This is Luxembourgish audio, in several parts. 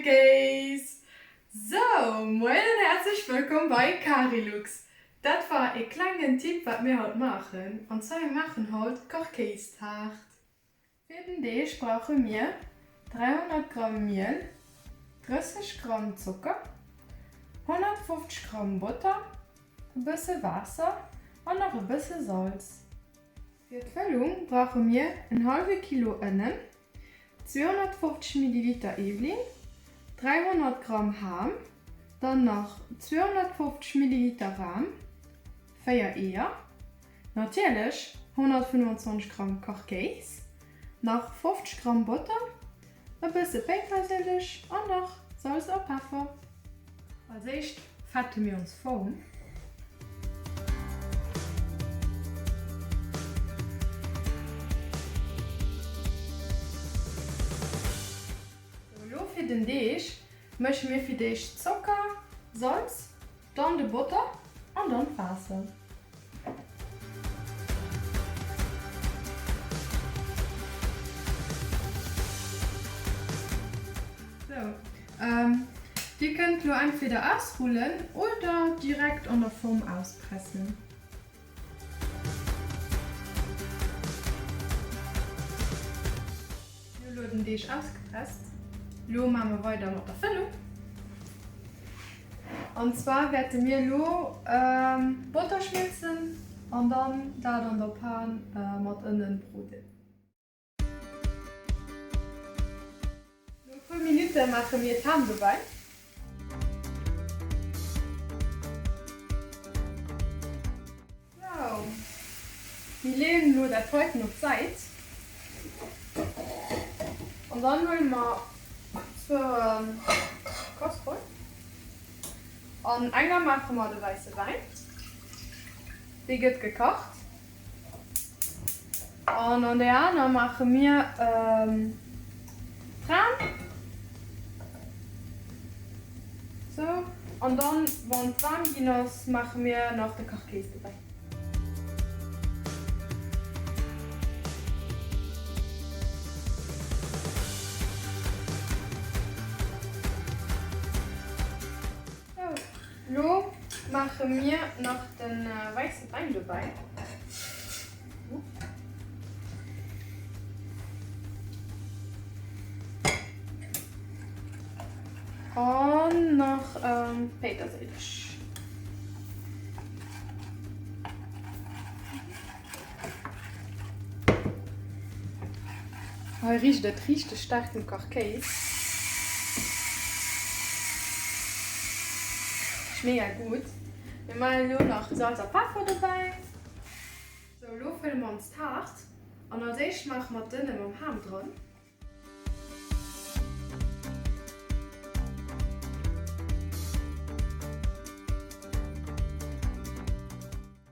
Kéis! Sou, moien an häerzlech wëllkomm bei Carilux! Dat war ee klengen Tipp wat mir haut maachen, an zwar mir maachen haut Kachkéistaart. Fir den Deeg brauche mir 300 Gramm Miel, 30 Gramm Zocker, 150 Gramm Botter, e bësse Waasser an nach e bësse Salz. Fir d'Fëllung brauche mir en hallwe Kilo Ënnen, 250 Milliliter Eebling, 300 Gramm Ham, dann nach 250 Milliliter Ram, 4 Eeër, natierlech 125 Gramm Kachkéis, nach 50 Gramm Botter, e bësse Péiterseleg an nach Salz a Peffer. Als éischt fette mir ons Form. Sou, elo fir den Deeg mësche mir fir d'éischt Zocker, Salz, dann de Botter an dann d'Waasser. Sou, dir kënnt lo entweder ausrullen oder direkt an der Form auspressen. Mir hu lo den Deeg ausgepresst. Lo maache mer weider mat der Fëllung. An zwar wäerte mir lo Botter schmëlzen an dann dat an der Pan mat Ënnen broden. No e puer Minutte maache mir d'Ham dobäi. Sou, mir leeën elo dat heiten op d'Säit an dann huele mer zwou Kasseroll. An enger maache mer de wäisse Wäin, dee gëtt gekacht. An an där aner maache mir d'Ram. Sou, an dann, wann et waarm ginn ass, maache mir nach de Kachkéis dobäi. Sou, lo maache mir nach de wäisse Wäin dobäi. An nach Péiterséileg. Hei richt et richteg staark no Kachkéis. Richt mega gutt. Mir maachen elo nach Salz a Peffer dobäi. Sou, elo fëlle mer ons Taart an als éischt maache mer d'Ënne mam Ham dran.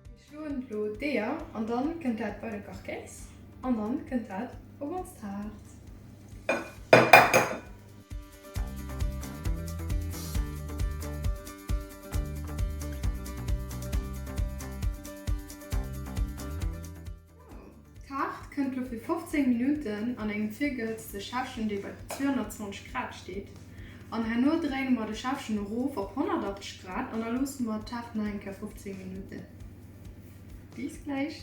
Mir schloen elo d'Eeër an dann kënnt dat bei de Kachkéis an dann kënnt dat op ons Taart. D'Taart kënnt lo fir 15 Minutten an engem virgehëtzte Schäffchen, dee bei 220 Grad steet. An herno dréine mer de Schäffchen erof op 180 Grad an da loosse mer d'Taart nach eng Kéier 15 Minutten. Bis gläich!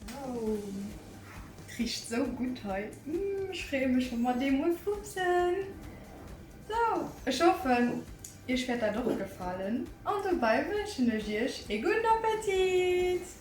Wow, et richt sou gutt hei. Ech freeë mech wa mer dee mol frupsen. Sou, ech hoffen iech wäert dat och gefalen an dobäi wënschen ech iech ee gudden Appetit!